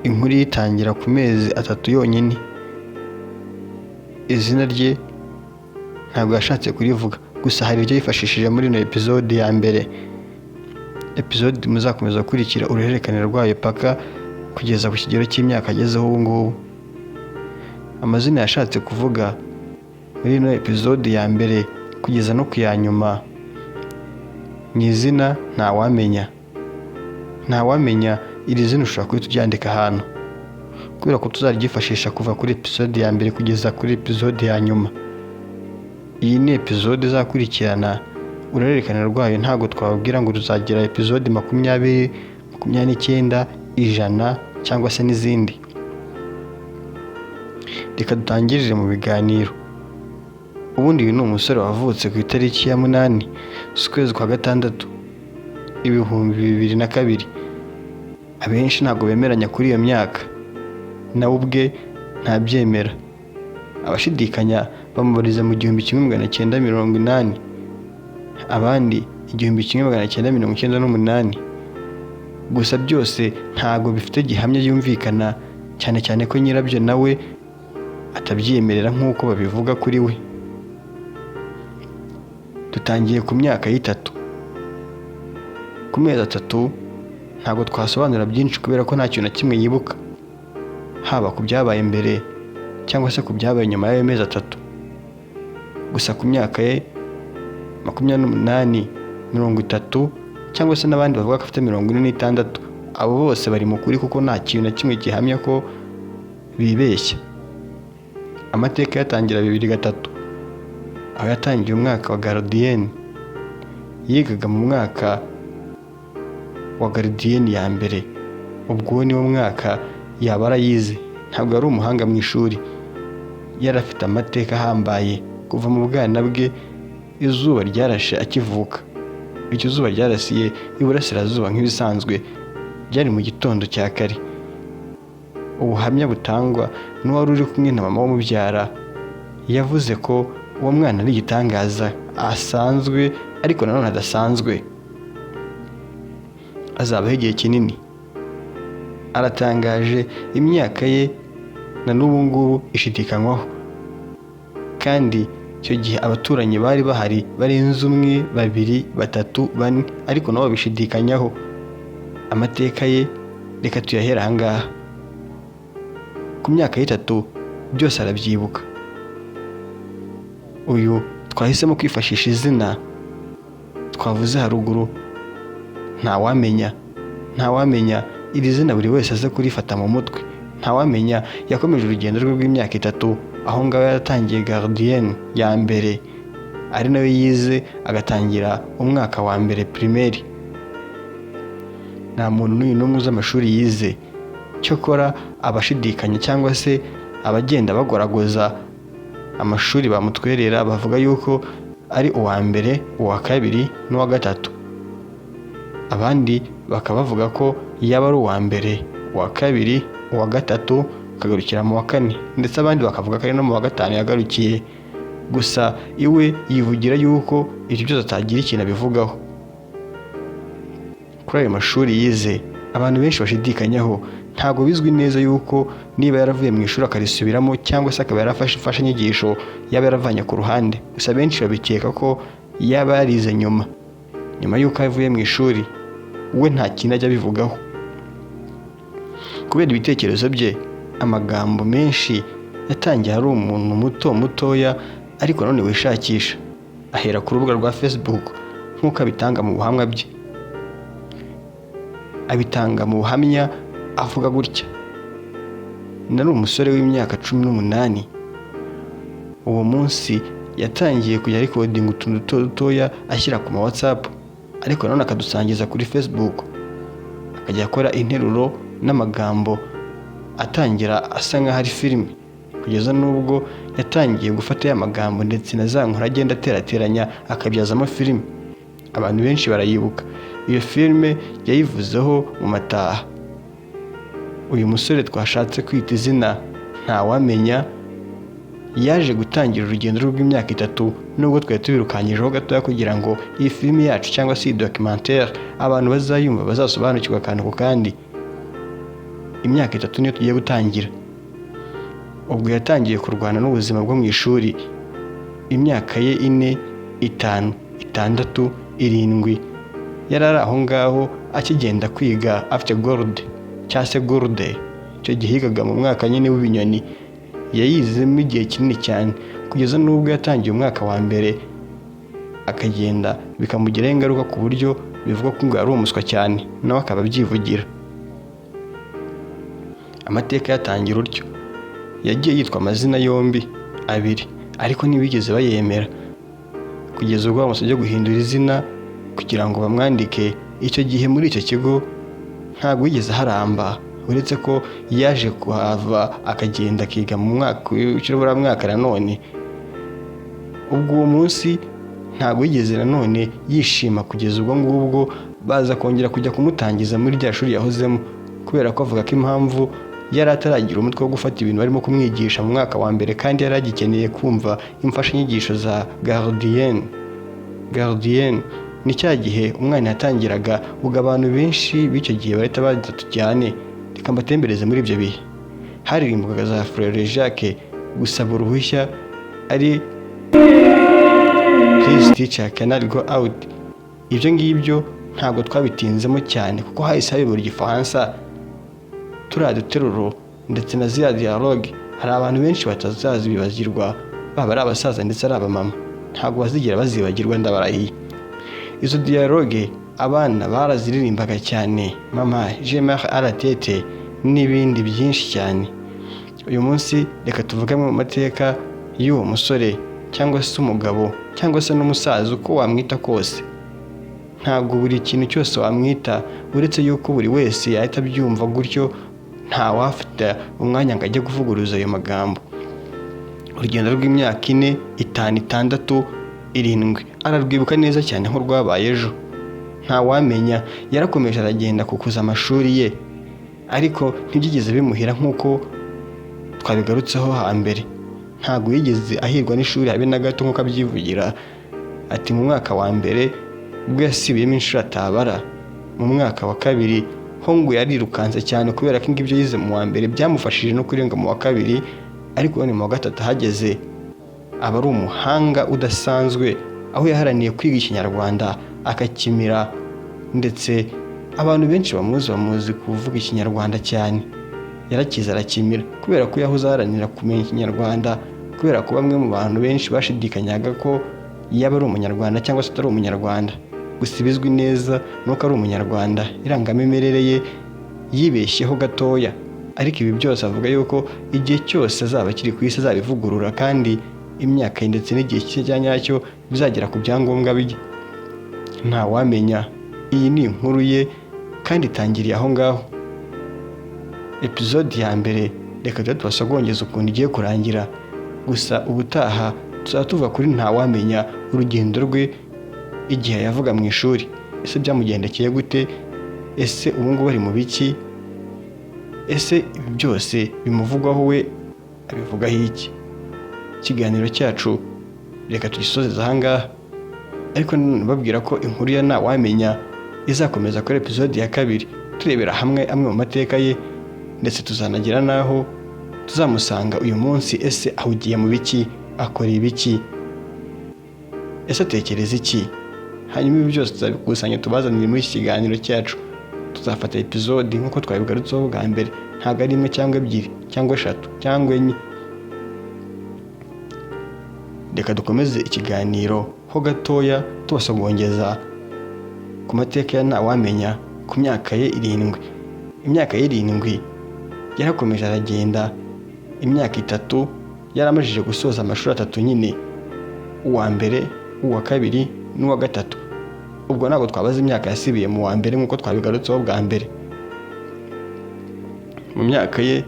Inkuru itangira ku mezi 3 yonyine. Izina rye ntabwo yashatse kurivuga, gusa hari iryo yifashishije muri ino episode ya mbere, episode muzakomeza gukurikira uruhererekane rwayo paka kugeza ku kigero cy'imyaka agezeho ubu ngubu. Amazina yashatse kuvuga muri ino episode ya mbere kugeza no ku ya nyuma ni izina Ntawamenya. Ntawamenya, iri zina ushobora guhita uryandika ahantu, kubera ko tuzaryifashisha kuva kuri episode ya mbere kugeza kuri episode ya nyuma. Iyi ni episode izakurikirana uruhererekane rwayo, ntabwo twababwira ngo tuzagira episode 20, 29, 100 cyangwa se n'izindi. Reka dutangirire mu biganiro. Ubundi uyu ni umusore wavutse ku itariki ya 8 z'ukwezi kwa gatandatu 2002. Abenshi ntabwo bemeranya kuri iyo myaka, nawe ubwe ntabyemera. Abashidikanya bamubariza mu 1980, abandi 1998. Gusa byose ntabwo bifite gihamya yumvikana, cyane cyane ko nyirabyo nawe atabyiyemerera nk'uko babivuga kuri we. Dutangiye ku myaka y'itatu. Ku mezi 3 ntabwo twasobanura byinshi kubera ko nta kintu na kimwe yibuka, haba ku byabaye mbere cyangwa se ku byabaye nyuma y'ayo mezi 3. Gusa ku myaka ye 28, 30 cyangwa se n'abandi bavuga ko afite 46, abo bose bari mu kuri kuko nta kintu na kimwe gihamya ko bibeshya. Amateka yatangira 2003, aho yatangiye umwaka wa gardienne. Yigaga mu mwaka wa gardienne ya mbere, ubwo niwo mwaka yaba arayize. Ntabwo yari umuhanga mu ishuri, yari afite amateka ahambaye kuva mu bwana bwe. Izuba ryarashe akivuka. Iryo zuba ryarasiye iburasirazuba nk'ibisanzwe, byari mu gitondo cya kare. Ubuhamya butangwa n'uwari uri kumwe na mama umubyara, yavuze ko uwo mwana ari igitangaza asanzwe ariko nanone adasanzwe, azabaho igihe kinini. Aratangaje, imyaka ye na n'ubu ngubu ishidikanywaho, kandi icyo gihe abaturanyi bari bahari barenze umwe, babiri, batatu, bane, ariko nabo babishidikanyaho. Amateka ye reka tuyahere aha ngaha. Ku myaka y'itatu byose arabyibuka. Uyu twahisemo kwifashisha izina twavuze haruguru, Ntawamenya. Ntawamenya, iri zina buri wese aze kurifata mu mutwe. Ntawamenya yakomeje urugendo rwe rw'imyaka 3, aho ngaho yaratangiye gardienne ya mbere, ari nayo yize agatangira umwaka wa mbere primaire. Nta muntu n'uyu n'umwe uzi amashuri yize, cyokora abashidikanya cyangwa se abagenda bagoragoza amashuri bamutwerera bavuga yuko ari uwa mbere, uwa kabiri n'uwa gatatu. Abandi bakaba bavuga ko yaba ari uwa mbere, uwa kabiri, uwa gatatu, akagarukira mu wa kane, ndetse abandi bakavuga ko ari no mu wa gatanu yagarukiye. Gusa iwe yivugira yuko ibyo byose atagira ikintu abivugaho. Kuri ayo mashuri yize abantu benshi bashidikanyaho, ntabwo bizwi neza yuko niba yaravuye mu ishuri akarisubiramo cyangwa se akaba yarafashe imfashanyigisho yaba yaravanye ku ruhande. Gusa benshi babikeka ko yaba yarize nyuma y'uko avuye mu ishuri. We nta kintu ajya abivugaho. Kubera ibitekerezo bye, amagambo menshi, yatangiye ari umuntu muto mutoya ariko nanone wishakisha, ahera ku rubuga rwa Facebook nk'uko abitanga mu buhamya bye. Abitanga mu buhamya avuga gutya: "Nari umusore w'imyaka 18." Uwo munsi yatangiye kujya arecordinga utuntu duto dutoya ashyira ku ma WhatsApp, ariko nanone akadusangiza kuri Facebook, akajya akora interuro n'amagambo atangira asa nk'aho ari filime, kugeza n'ubwo yatangiye gufata ya magambo ndetse na za nkuru agenda aterateranya akabyazamo filime. Abantu benshi barayibuka. Iyo filime yayivuzeho mu mataha. Uyu musore twashatse kwita izina Ntawamenya yaje gutangira urugendo rw'imyaka 3, nubwo twari tubirukanyijeho gatoya kugira ngo iyi filime yacu cyangwa se iyi documentaire abantu bazayumva bazasobanukirwe akantu ku kandi. Imyaka 3 niyo tugiye gutangira. Ubwo yatangiye kurwana n'ubuzima bwo mu ishuri. Imyaka ye 4, 5, 6, 7 yari ari aho ngaho akigenda kwiga afite gourde cyangwa se gourde. Icyo gihe yigaga mu mwaka nyine w'ibinyoni, yayizemo igihe kinini cyane kugeza n'ubwo yatangiye umwaka wa mbere akagenda bikamugiraho ingaruka ku buryo bivugwa ko ngo yari umuswa cyane, nawe akaba abyivugira. Amateka yatangira utyo. Yagiye yitwa amazina yombi abiri, ariko ntibigeze bayemera kugeza ubwo bamusabye guhindura izina kugira ngo bamwandike. Icyo gihe muri icyo kigo ntabwo yigeze aharamba, uretse ko yaje kuhava akagenda akiga mu mwaka w'ikiburamwaka nanone. Ubwo uwo munsi ntabwo yigeze nanone yishima kugeza ubwo ngubwo baza kongera kujya kumutangiza muri rya shuri yahozemo, kubera ko avuga ko impamvu yari ataragira umutwe wo gufata ibintu barimo kumwigisha mu mwaka wa mbere, kandi yari agikeneye kumva imfashanyigisho za gardienne. Gardienne ni cya gihe umwana yatangiraga, ubwo abantu benshi b'icyo gihe bahita baza tujyane, reka mbatembereze muri ibyo bihe. Haririmbwaga za Frère Jacques, gusaba uruhushya ari "Please teacher, can I go out?" Ibyo ngibyo ntabwo twabitinzemo cyane kuko hahise habibura Igifaransa, turiya duteruro ndetse na ziriya dialogue. Hari abantu benshi batazazibagirwa, baba ari abasaza ndetse ari abamama, ntabwo bazigera bazibagirwa, ndabarahiye. Izo dialogue abana baraziririmbaga cyane, "Mama, j'ai mal à la tête" n'ibindi byinshi cyane. Uyu munsi reka tuvuge amwe mu mateka y'uwo musore cyangwa se umugabo cyangwa se n'umusaza, uko wamwita kose. Ntabwo buri kintu cyose wamwita, uretse yuko buri wese yahita abyumva gutyo, ntawafata umwanya ngo ajye kuvuguruza ayo magambo. Urugendo rw'imyaka 4, 5, 6, 7 ararwibuka neza cyane nk'urwabaye ejo. Ntawamenya yarakomeje aragenda kukuza amashuri ye, ariko ntibyigeze bimuhira nk'uko twabigarutseho hambere. Ntabwo yigeze ahirwa n'ishuri habe na gato, nk'uko abyivugira. Ati mu mwaka wa mbere ubwo yasibiyemo inshuro atabara, mu mwaka wa kabiri ho ngo yarirukanse cyane kubera ko ibyo yize mu wa mbere byamufashije no kurenga mu wa kabiri, ariko none mu wa gatatu ahageze aba ari umuhanga udasanzwe, aho yaharaniye kwiga Ikinyarwanda akakimira, ndetse abantu benshi bamuzi bamuzi kuvuga Ikinyarwanda cyane. Yarakize arakimira kubera ko yahoze aharanira kumenya Ikinyarwanda, kubera ko bamwe mu bantu benshi bashidikanyaga ko yaba ari Umunyarwanda cyangwa se atari Umunyarwanda. Gusa ibizwi neza ni uko ari Umunyarwanda, irangamimerere ye yibeshyeho gatoya, ariko ibi byose avuga yuko igihe cyose azaba akiri ku isi azabivugurura, kandi imyaka ye ndetse n'igihe cye cya nyacyo bizagera ku byangombwa bye. Ntawamenya, iyi ni inkuru ye kandi itangiriye aho ngaho. Episode ya mbere reka tujye tubasogongeza ukuntu igiye kurangira. Gusa ubutaha tuzaba tuvuga kuri Ntawamenya, urugendo rwe igihe yavuga mu ishuri. Ese byamugendekeye gute? Ese ubu ngubu ari mu biki? Ese ibi byose bimuvugwaho we abivugaho iki? Ikiganiro cyacu reka tugisozeze aha ngaha, ariko nanone babwira ko inkuru ya Ntawamenya izakomeza kuri episode ya kabiri, turebera hamwe amwe mu mateka ye, ndetse tuzanagera n'aho tuzamusanga uyu munsi. Ese ahugiye mu biki? Akora ibiki? Ese atekereza iki? Hanyuma ibi byose tuzabikusanya tubazanire muri iki kiganiro cyacu. Tuzafata episode nk'uko twabigarutseho bwa mbere, ntabwo ari imwe cyangwa ebyiri cyangwa eshatu cyangwa enye. Reka dukomeze ikiganiro ho gatoya, tubasogongeza ku mateka ya Ntawamenya ku myaka ye 7. Imyaka ye 7 yarakomeje aragenda. Imyaka 3 yaramajije gusoza amashuri atatu nyine, uwa mbere, uwa kabiri n'uwa gatatu. Ubwo ntabwo twabaza imyaka yasibiye mu wa mbere nk'uko twabigarutseho bwa mbere. Mu myaka ye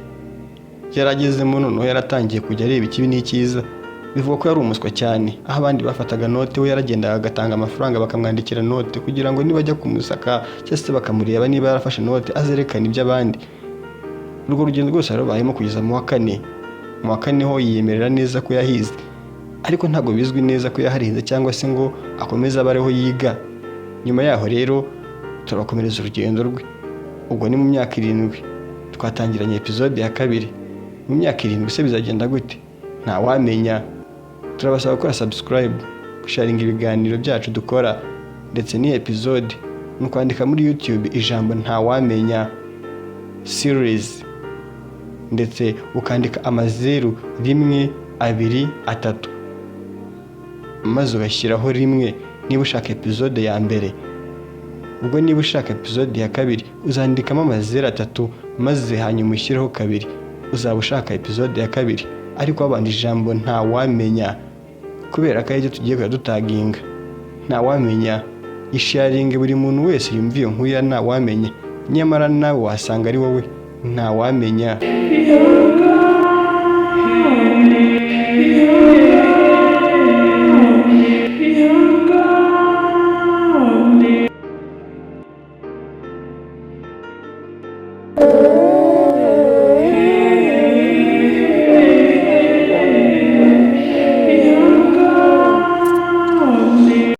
yaragezemo noneho yaratangiye kujya areba ikibi n'icyiza. Bivugwa ko yari umuswa cyane, aho abandi bafataga note we yaragendaga agatanga amafaranga bakamwandikira note, kugira ngo nibajya kumusaka cyangwa se bakamureba niba yarafashe note azerekane iby'abandi. Urwo rugendo rwose yarubayemo kugeza mu wa kane. Mu wa kane ho yiyemerera neza ko yahize, ariko ntabwo bizwi neza ko yaharinze cyangwa se ngo akomeze abe ariho yiga. Nyuma yaho rero turabakomereza urugendo rwe. Ubwo ni mu myaka 7. Twatangiranye episode ya kabiri. Mu myaka 7 se bizagenda gute? Ntawamenya. Turabasaba gukora subscribe, gusharinga ibiganiro byacu dukora ndetse n'iyi episode, ni ukwandika muri YouTube ijambo "Ntawamenya series", ndetse ukandika amazeru 1, 2, 3, maze ugashyiraho 1 niba ushaka episode ya mbere. Ubwo niba ushaka episode ya kabiri, uzandikamo amazeru 3, maze hanyuma ushyireho 2, uzaba ushaka episode ya kabiri, ariko wabanje ijambo "Ntawamenya", kubera ko aribyo tugiye kujya dutaginga. Ntawamenya isharinge, buri muntu wese yumva iyo nkuru ya Ntawamenya. Nyamara nawe wasanga ari wowe. Ntawamenya. Ihangane.